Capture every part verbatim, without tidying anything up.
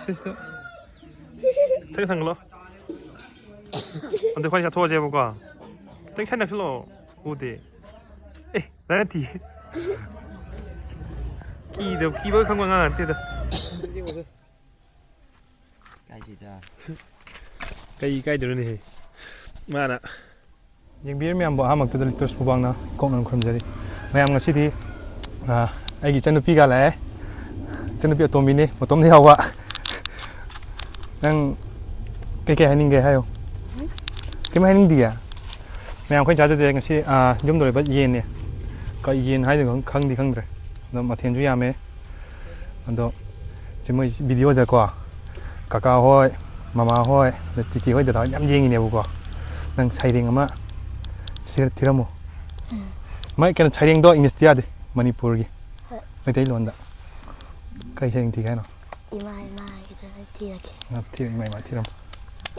ꯁꯤꯁꯤꯗ ꯈꯤꯇꯪ ꯊꯥꯡꯒꯠꯂꯣ꯫ ꯑꯗꯨ ꯑꯩꯈꯣꯏ ꯆꯥꯊꯣꯛꯑꯁꯦꯕꯀꯣ꯫ ꯈꯤꯇꯪ ꯈꯔ ꯅꯛꯁꯤꯜꯂꯣ꯫ ꯎꯗꯦ꯫ ꯑꯦ, ꯅꯪ ꯅꯠꯇꯤꯌꯦ꯫ ꯀꯤꯗꯕ, ꯀꯤꯕ ꯈꯪꯕ ꯑꯉꯥꯡ ꯅꯠꯇꯦꯗ꯫ ꯀꯥꯏꯁꯤꯗ꯫ ꯀꯩ ꯏꯀꯥꯏꯗꯣꯏꯅꯣꯅꯦꯍꯦ? ꯃꯥꯅ꯫ ꯌꯦꯡꯕꯤꯔꯤꯕ ꯃꯌꯥꯝꯕꯨ ꯑꯍꯥꯟꯕꯃꯛꯇꯗ ꯂꯤꯇꯣꯁ ꯄꯨꯕꯥꯡꯅ ꯏꯀꯣꯛꯅꯅ ꯈꯨꯔꯨꯝꯖꯔꯤ꯫ ꯃꯌꯥꯝ ꯉꯁꯤꯗꯤ, ꯑ, ꯑꯩꯒꯤ ꯏꯆꯟꯅꯨꯄꯤꯒ ꯂꯥꯛꯑꯦ꯫ ꯏꯆꯟꯅꯨꯄꯤ ꯑꯇꯣꯝꯕꯤꯅꯤ, ꯃꯇꯣꯝꯗ ꯌꯥꯎꯕ꯫ ꯅꯪ ꯀꯩꯀꯩ ꯍꯥꯏꯅꯤꯡꯒꯦ ꯍꯥꯏꯌꯣ꯫ ꯀꯩꯝ ꯍꯥꯏꯅꯤꯡꯗꯤꯌꯦ? ꯃꯌꯥꯝ ꯑꯩꯈꯣꯏ ꯆꯥꯖꯗꯦ ꯉꯁꯤ, ꯑ, ꯌꯨꯝꯗ ꯂꯣꯏꯕ ꯌꯦꯟꯅꯦ꯫ ꯀꯩ ꯌꯦꯟ ꯍꯥꯏꯗꯣꯏꯅꯣ ꯈꯪ-, ꯈꯪꯗꯤ ꯈꯪꯗ꯭ꯔꯦ꯫ ꯑꯗꯣ ꯃꯊꯦꯜꯁꯨ ꯌꯥꯝꯃꯦ꯫ ꯑꯗꯣ ꯁꯤ ꯃꯣꯏ ꯚꯤꯗꯤꯑꯣꯗꯀꯣ ꯀꯀꯥ ꯍꯣꯏ, ꯃꯃꯥ ꯍꯣꯏ, ꯑꯗ ꯆꯤꯆꯦ ꯍꯣꯏ, ꯗꯗꯥ ꯍꯣꯏ ꯃꯌꯥꯝ ꯌꯦꯡꯉꯤꯅꯦꯕꯀꯣ꯫ ꯅꯪ ꯁꯩꯔꯦꯡ ꯑꯃ ꯁꯤ-, ꯊꯤꯔꯝꯃꯣ꯫ ꯎꯝ꯫ ꯃꯥꯏ ꯀꯩꯅꯣ, ꯁꯩꯔꯦꯡꯗꯣ ꯏꯪꯂꯤꯁꯇ ꯌꯥꯗꯦ, ꯃꯅꯤꯄꯨꯔꯒꯤ꯫ ꯍꯣꯏ꯫ ꯃꯩꯇꯩꯂꯣꯟꯗ꯫ ꯀꯩ ꯁꯩꯔꯦꯡ ꯊꯤꯒꯦ ꯍꯥꯏꯅꯣ? ꯏꯃꯥ, ꯏꯃꯥꯒꯤꯗ ꯊꯤꯔꯒꯦ꯫ ꯑ, ꯊꯤꯔꯣ, ꯏꯃꯥ, ꯏꯃꯥ ꯊꯤꯔꯝꯃꯣ꯫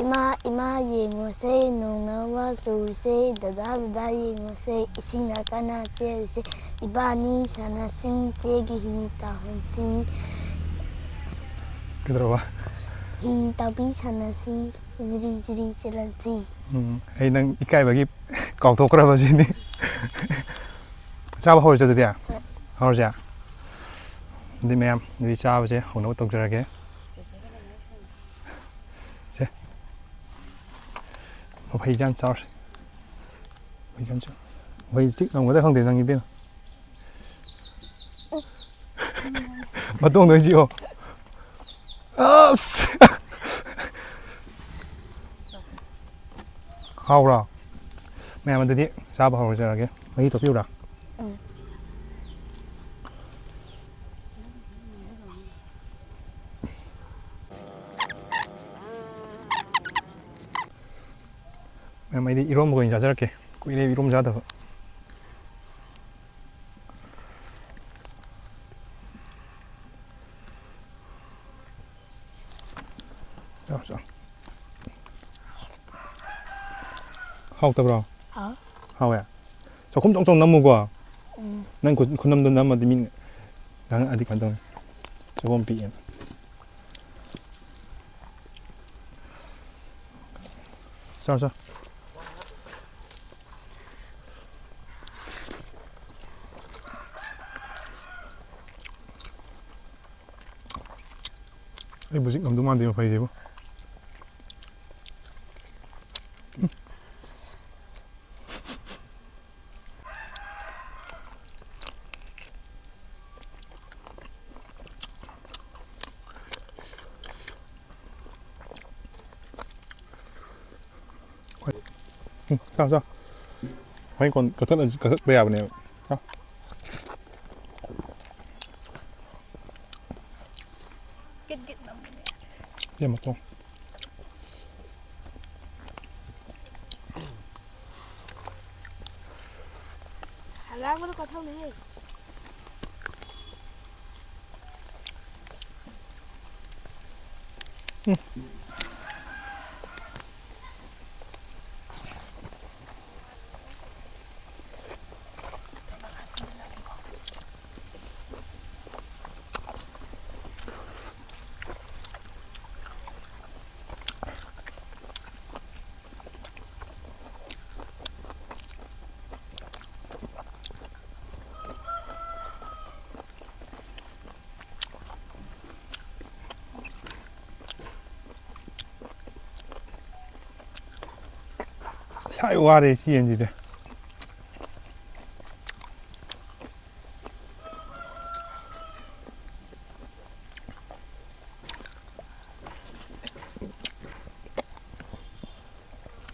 ꯏꯃꯥ, ꯏꯃꯥ ꯌꯦꯡꯉꯨꯁꯦ, ꯅꯣꯡꯅ ꯋꯥ ꯆꯨꯔꯤꯁꯦ, ꯗꯗꯥ, ꯗꯗꯥ ꯌꯦꯡꯉꯨꯁꯦ, ꯏꯁꯤꯡꯅ ꯀꯟꯅ ꯆꯦꯜꯂꯤꯁꯦ, ꯏꯕꯥꯅꯤ ꯁꯥꯟꯅꯁꯤ, ꯆꯦꯒꯤ ꯍꯤ ꯇꯥꯎꯍꯟꯁꯤ꯫ ꯀꯩꯗꯧꯔꯕ? ꯍꯤ ꯇꯥꯎꯕꯤ ꯁꯥꯟꯅꯁꯤ, ꯖꯤꯔꯤ ꯖꯤꯔꯤ ꯆꯦꯜꯍꯟꯁꯤ꯫ ꯎꯝ, ꯑꯩ ꯅꯪ ꯏꯀꯥꯏꯕꯒꯤ ꯀꯥꯎꯊꯣꯛꯈ꯭ꯔꯕ ꯁꯤꯅꯤ꯫ ꯆꯥꯕ ꯍꯧꯔꯁꯦ ꯑꯗꯨꯗꯤ? ꯍꯣꯏ꯫ ꯍꯧꯔꯁꯦ? ꯑꯗꯨꯗꯤ ꯃꯌꯥꯝ, ꯑꯗꯨꯗꯤ ꯆꯥꯕꯁꯦ ꯍꯧꯅꯕ ꯇꯧꯖꯔꯒꯦ꯫ ꯁꯦ꯫ ꯃꯐꯩꯁꯦ ꯌꯥꯝ ꯆꯥꯎꯔꯦ꯫ ꯃꯐꯩꯁꯦ ꯌꯥꯝ ꯆꯥꯎꯔꯦ꯫ ꯃꯐꯩ ꯆꯤꯛ ꯉꯝꯒꯗ꯭ꯔꯥ ꯈꯪꯗꯦ ꯅꯪ ꯏꯕꯦꯝꯃ꯫ ꯃꯇꯣꯡꯗ ꯑꯣꯏꯅ ꯆꯤꯛꯑꯣ꯫ ꯑꯁ! ꯍꯥꯎꯕ꯭ꯔꯣ? ꯃꯌꯥꯝ ꯑꯗꯨꯗꯤ ꯆꯥꯕ ꯍꯧꯔꯖꯔꯒꯦ꯫ ꯃꯍꯤ ꯇꯣꯠꯄꯤꯌꯨꯔꯥ? ꯎꯝ꯫ ꯃꯌꯥꯝ, ꯑꯩꯗꯤ ꯏꯔꯣꯝꯕꯒ ꯑꯣꯏꯅ ꯆꯥꯖꯔꯛꯀꯦ꯫ ꯀꯨꯏꯔꯦ ꯏꯔꯣꯝ ꯆꯥꯗꯕ꯫ ꯆꯥꯎ, ꯆꯥꯎ꯫ ꯍꯥꯎꯇꯕ꯭ꯔꯣ? ꯍꯥꯎ꯫ ꯍꯥꯎꯋꯦ? ꯆꯥꯛꯈꯨꯝ ꯆꯥꯎ ꯆꯥꯎ ꯅꯝꯃꯨꯀꯣ꯫ ꯎꯝ꯫ ꯅꯪ ꯈꯨꯠ-, ꯈꯨꯅꯝꯗꯣ ꯅꯝꯃꯗꯤ ꯃꯤꯅ ꯉꯥꯡꯉꯛꯑꯗꯤ ꯀꯃꯥꯏꯅ ꯇꯧꯅꯤ? ꯆꯥꯛꯈꯨꯝ ꯄꯤꯛꯑꯦꯅ꯫ ꯆꯥꯎ, ꯆꯥꯎ꯫ ꯑꯩꯕꯨ ꯍꯧꯖꯤꯛ ꯉꯝꯗꯧ ꯃꯥꯟꯗꯦ ꯃꯐꯩꯁꯤꯕꯨ꯫ ꯎꯝ, ꯆꯥꯎ, ꯆꯥꯎ꯫ ꯍꯣꯔꯦꯟ ꯀꯣꯟ ꯀꯛꯊꯠꯂꯁꯨ, ꯀꯛꯊꯠꯄ ꯌꯥꯕꯅꯦꯕ꯫ ꯆꯥꯎ꯫ ꯒꯤꯠ ꯒꯤꯠ ꯅꯝꯕꯅꯦ꯫ ꯏꯕꯦꯝꯃ ꯇꯣꯡ꯫ ꯍꯂꯥꯡꯕꯗ ꯀꯣꯊꯧꯅꯦꯍꯦ꯫ ꯁꯥꯏ ꯋꯥꯔꯦ ꯁꯤ ꯌꯦꯟꯁꯤꯗꯤ꯫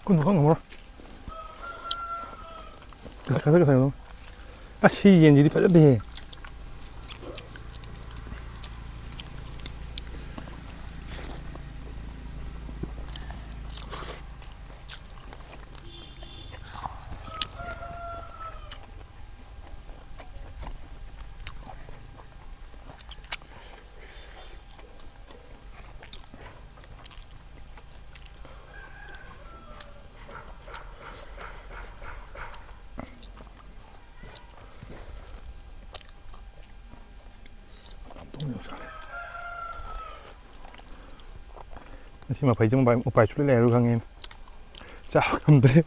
ꯀꯨꯟ ꯐꯥꯎ ꯉꯝꯃꯔꯣꯏ꯫ ꯀꯛꯊꯠ, ꯀꯛꯊꯠ, ꯀꯛꯊꯠ꯫ ꯑꯁ, ꯁꯤ ꯌꯦꯟꯁꯤꯗꯤ ꯐꯖꯗꯦꯍꯦ꯫ ꯉꯁꯤ ꯃꯐꯩꯁꯦ ꯎꯄꯥꯏ, ꯎꯄꯥꯏ ꯁꯨꯡꯂꯩ ꯂꯩꯔꯔꯣꯏ ꯈꯪꯉꯦꯅꯦ꯫ ꯆꯥꯕ ꯉꯝꯗ꯭ꯔꯦ꯫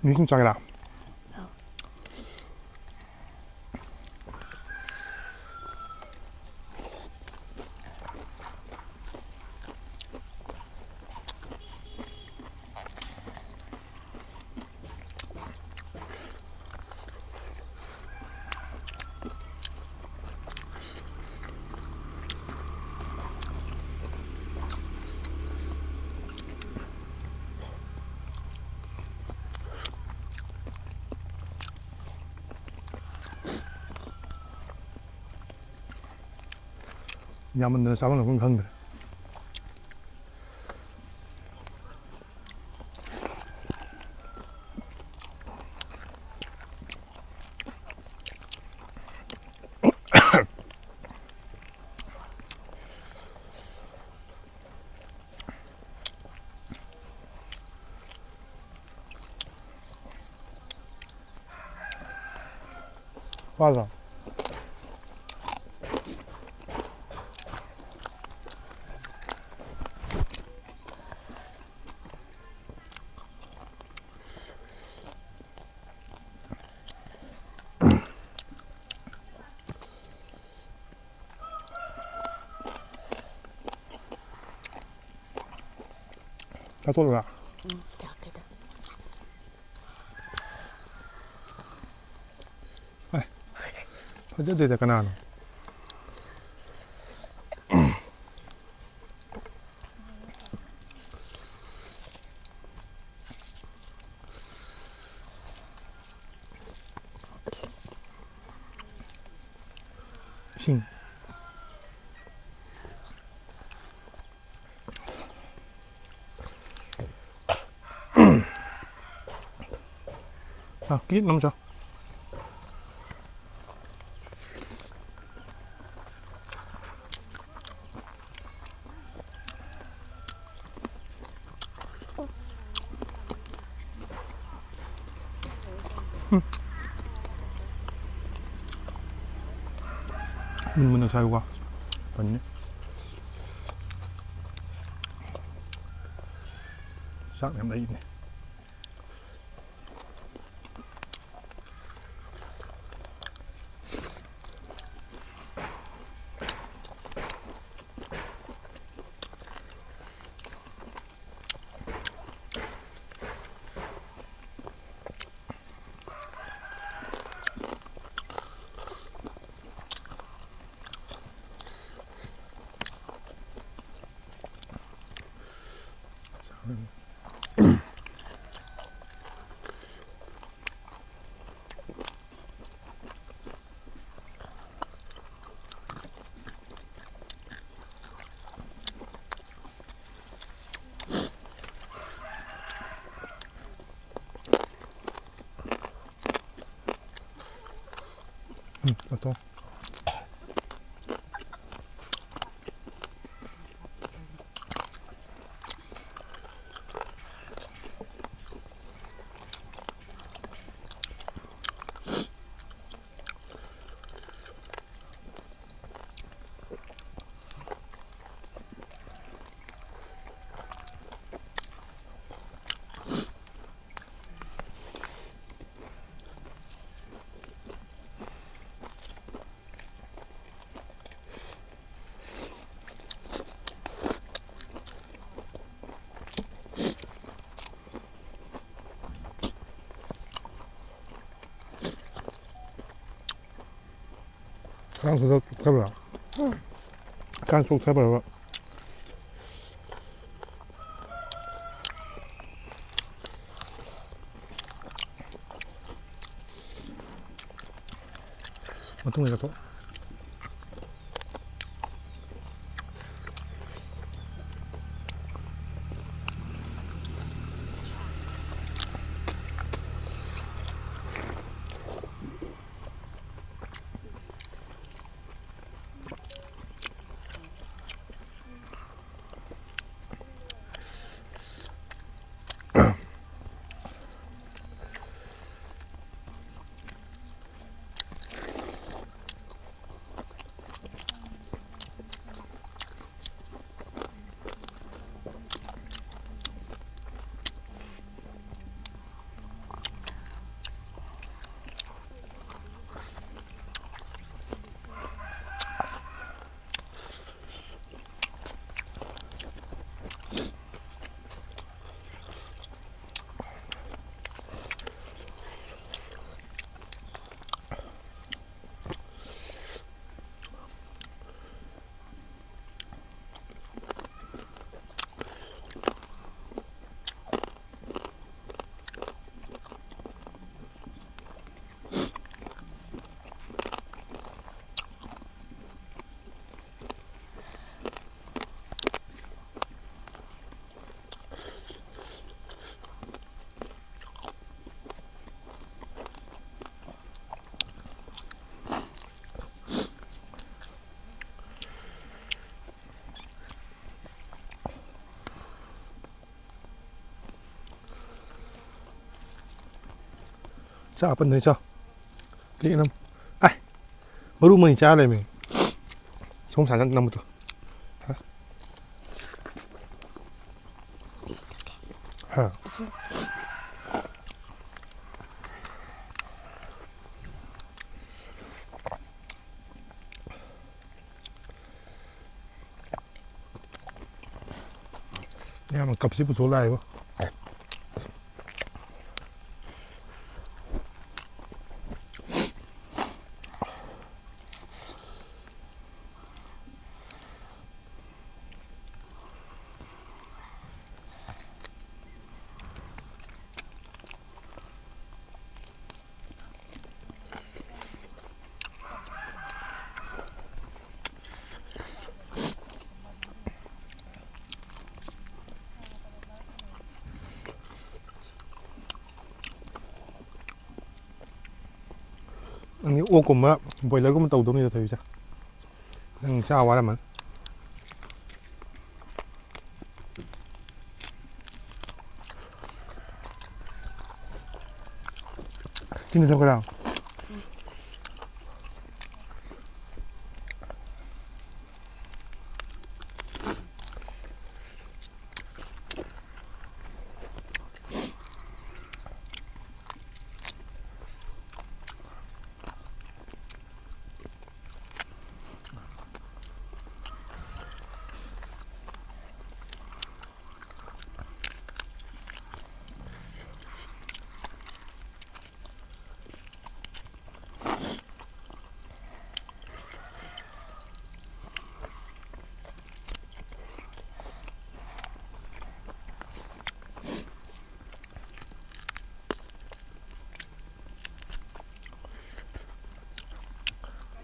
ꯅꯤꯡꯁꯤꯡ ꯆꯥꯒꯦꯔꯥ? ꯌꯥꯝꯃꯟꯗꯅ ꯆꯥꯐꯝ ꯂꯥꯛꯐꯝ ꯈꯪꯗ꯭ꯔꯦ꯫ ꯋꯥꯗ꯭ꯔꯣ? ꯆꯥꯊꯣꯛꯂꯒ꯫ ꯎꯝ, ꯆꯥꯛꯀꯦꯗ꯫ ꯑꯦ, ꯐꯖꯗꯦꯗ ꯀꯅꯥꯅꯣ? ꯏꯁꯤꯡ꯫ ꯀꯤꯠ ꯑꯃ ꯆꯥꯎ꯫ ꯃꯨꯟ ꯃꯨꯟꯅ ꯁꯥꯏꯌꯨꯀꯣ꯫ ꯄꯟꯅꯤ꯫ ꯆꯥꯛ ꯌꯥꯝ ꯂꯩꯕꯅꯦ꯫ ꯎꯝ, ꯑꯇꯣ꯫ ꯀꯥꯡ ꯆꯣꯛꯊꯕ꯭ꯔꯥ? ꯀꯥꯡ ꯆꯣꯛꯊꯕ꯭ꯔꯕ? ꯃꯇꯨꯡꯗ ꯆꯠꯊꯣꯛ꯫ ꯆꯥ ꯑꯄꯟꯗꯅꯤ ꯆꯥ꯫ ꯀꯦꯛ ꯅꯝ꯫ ꯑꯥꯏ꯫ ꯃꯔꯨ ꯃꯔꯤ ꯆꯥ ꯂꯩꯔꯝꯃꯤ꯫ ꯁꯣꯝ ꯁꯥꯏꯗ ꯅꯝꯕꯗꯣ꯫ ꯍꯥ꯫ ꯏꯌꯥꯝꯕ ꯀꯞꯁꯤ ꯄꯨꯊꯣꯛ ꯂꯥꯛꯑꯦꯕꯣ꯫ ꯅꯪꯗꯤ ꯑꯣꯛꯀꯨꯝꯕ ꯕꯣꯏꯂꯔꯒꯨꯝꯕ ꯇꯧꯗꯧꯅꯤꯗ ꯊꯕꯤꯁꯦ꯫ ꯅꯪ ꯆꯥ ꯋꯥꯔꯝꯃꯅꯤ꯫ ꯆꯤꯅꯤ ꯊꯛꯀꯦꯔꯥ?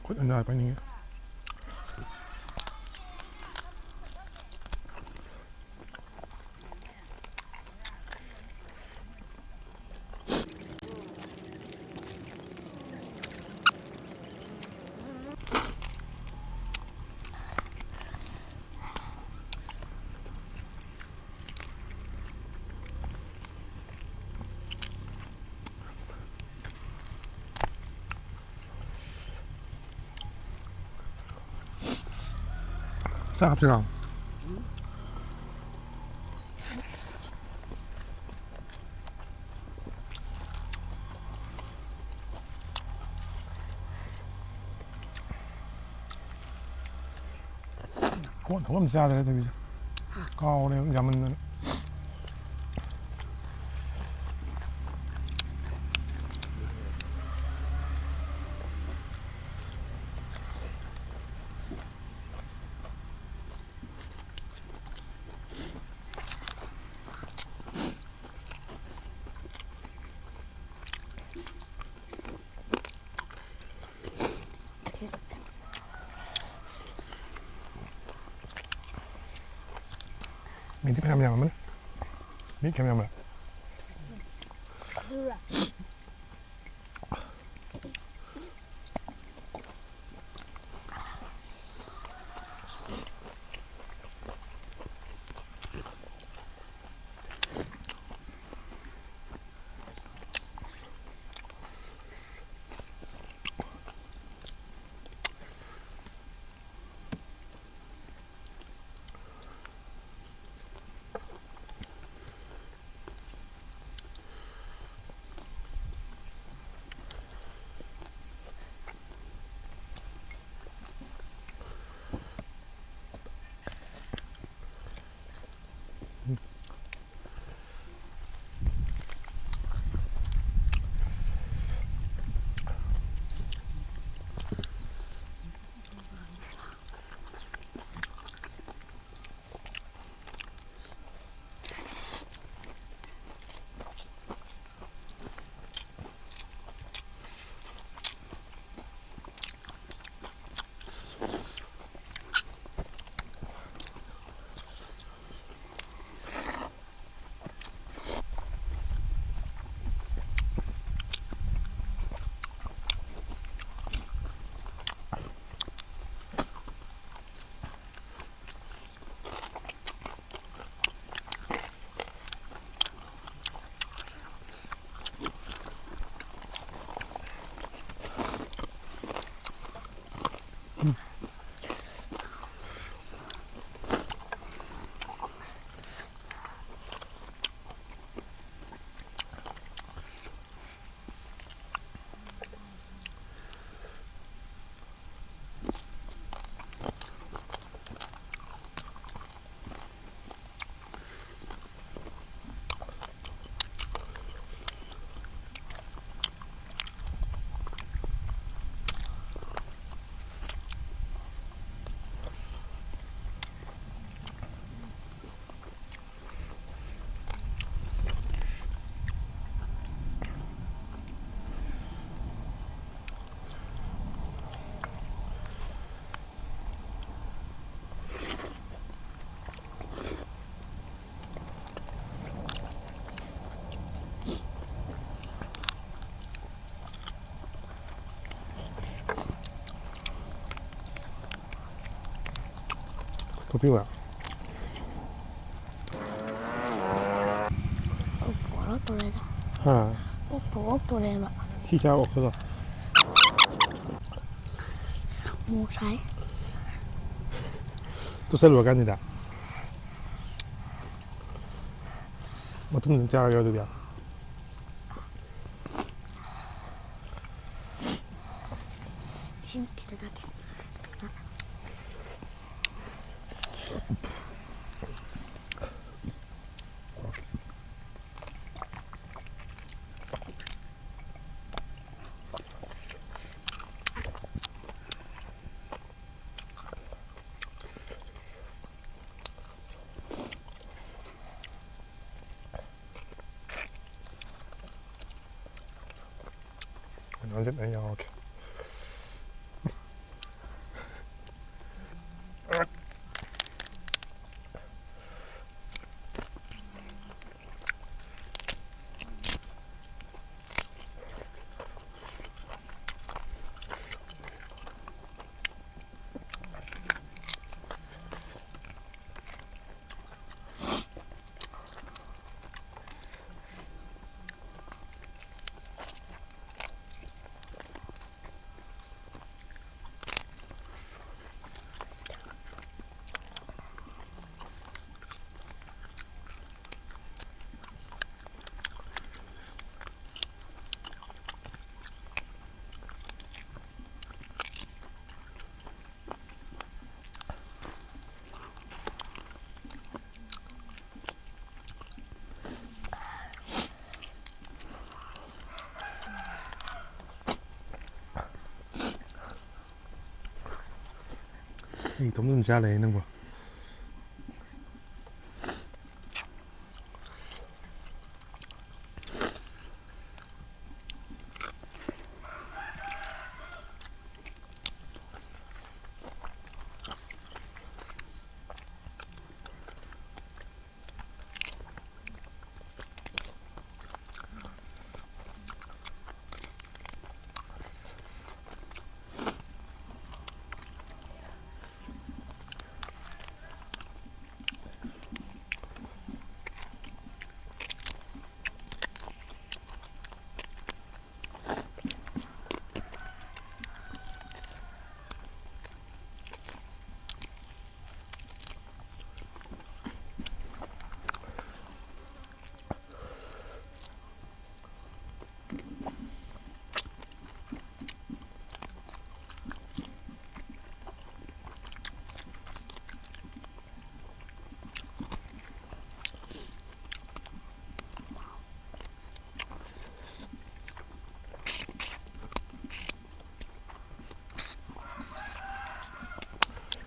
ꯈꯨꯠ ꯑꯅꯥ ꯄꯥꯏꯅꯤꯡꯉꯦ꯫ ꯆꯥꯛ ꯍꯥꯞꯁꯤꯔꯣ? ꯀꯣꯟ ꯊꯣꯛ ꯑꯃ ꯆꯥꯗ꯭ꯔꯦ ꯇꯧꯔꯤꯁꯦ꯫ ꯀꯥꯎꯔꯦ ꯌꯥꯝꯃꯟꯗꯅ꯫ ꯃꯤꯗꯤ ꯐꯅꯌꯥꯝ ꯌꯥꯝꯃꯝꯃꯅꯤ꯫ ꯃꯤ ꯀꯌꯥꯝ ꯌꯥꯝꯃꯦ? ꯀꯣꯐꯤ ꯋꯥ? ꯑꯣꯛꯄꯨ ꯑꯣꯛꯇꯣꯔꯦꯗ꯫ ꯍꯥ? ꯑꯣꯛꯄꯨ ꯑꯣꯛꯇꯣꯔꯦꯕ꯫ ꯁꯤ ꯆꯥ ꯑꯣꯛꯄꯗꯣ꯫ ꯃꯣꯔꯣꯛ ꯁꯥꯏ꯫ ꯇꯣꯠꯁꯜꯂꯨꯔꯀꯥꯟꯁꯤꯗ꯫ ꯃꯇꯨꯡꯗ ꯑꯗꯨꯝ ꯆꯥꯔꯒꯦ ꯑꯗꯨꯗꯤ꯫ ꯏꯁꯤꯡ ꯈꯤꯇ ꯊꯛꯀꯦ꯫ ꯍꯧꯖꯤꯛ ꯑꯩ ꯌꯥꯎꯔꯒꯦ꯫ ꯑꯩ ꯏꯇꯣꯝ ꯑꯗꯨꯝ ꯆꯥ ꯂꯩꯌꯦ ꯅꯪꯕꯣ꯫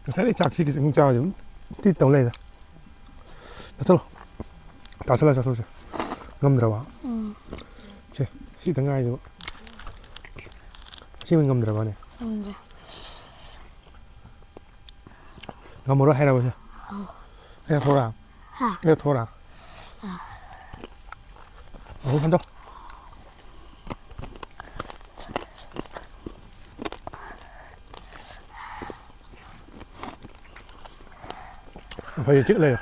ꯉꯁꯥꯏꯗꯩ ꯆꯥꯛꯁꯤ ꯈꯤꯇꯪ ꯆꯥꯕꯁꯦ ꯑꯗꯨꯝ ꯇꯤ ꯇꯧ ꯂꯩꯗ꯫ ꯆꯠꯊꯣꯛꯂꯣ꯫ ꯇꯥꯁꯜꯂ ꯆꯠꯊꯣꯛꯁꯦ꯫ ꯉꯝꯗ꯭ꯔꯕ? ꯎꯝ꯫ ꯁꯦ, ꯁꯤꯗ ꯉꯥꯏꯔꯤꯕ꯫ ꯑꯁꯦꯡꯕ ꯉꯝꯗ꯭ꯔꯕꯅꯦ? ꯉꯝꯗ꯭ꯔꯦ꯫ ꯉꯝꯃꯔꯣꯏ ꯍꯥꯏꯔꯕꯁꯦ? ꯑꯧ꯫ ꯑꯩ ꯊꯣꯔꯛꯑꯣꯔꯥ? ꯍꯥ? ꯑꯩ ꯊꯣꯔꯛꯑꯣꯔꯥ? ꯑꯥ꯫ ꯑꯃꯨꯛ ꯍꯟꯗꯣ꯫ ꯐꯩ, ꯆꯤꯛ ꯂꯩꯔꯦ꯫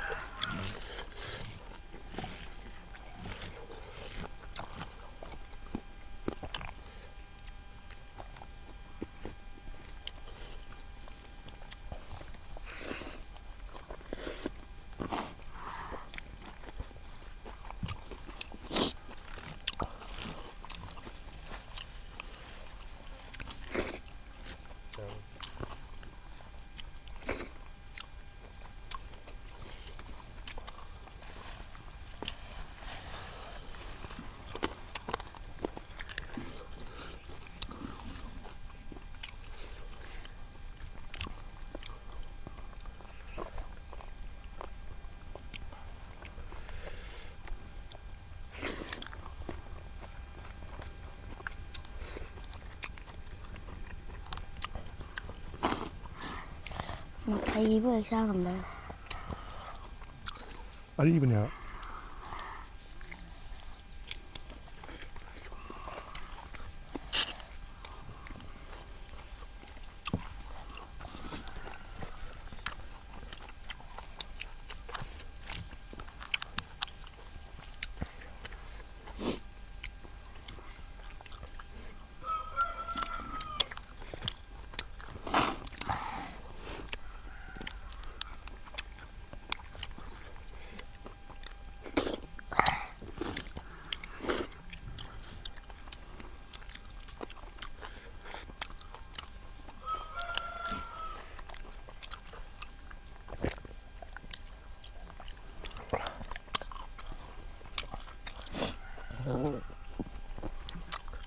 ꯃꯐꯩꯕꯨ ꯍꯦꯛ ꯆꯥ ꯉꯝꯗ꯭ꯔꯦ꯫ ꯑꯔꯤꯕꯅꯦ ꯍꯥꯏꯕ꯫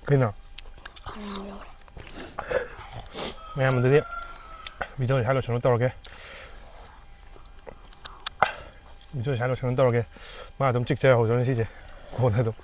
ꯀꯩꯅꯣ? ꯃꯌꯥꯝ ꯑꯗꯨꯗꯤ ꯚꯤꯗꯤꯑꯣꯁꯦ ꯁ꯭ꯋꯥꯏ ꯂꯣꯏꯁꯟꯅꯕ ꯇꯧꯔꯒꯦ꯫ ꯚꯤꯗꯤꯑꯣꯁꯦ ꯁ꯭ꯋꯥꯏ ꯂꯣꯏꯁꯟꯅꯕ ꯇꯧꯔꯒꯦ꯫ ꯃꯥ ꯑꯗꯨꯝ ꯆꯤꯛꯆꯔ ꯍꯧꯖꯔꯅꯤ ꯁꯤꯁꯦ꯫ ꯀꯣꯟꯅ ꯑꯗꯨꯝ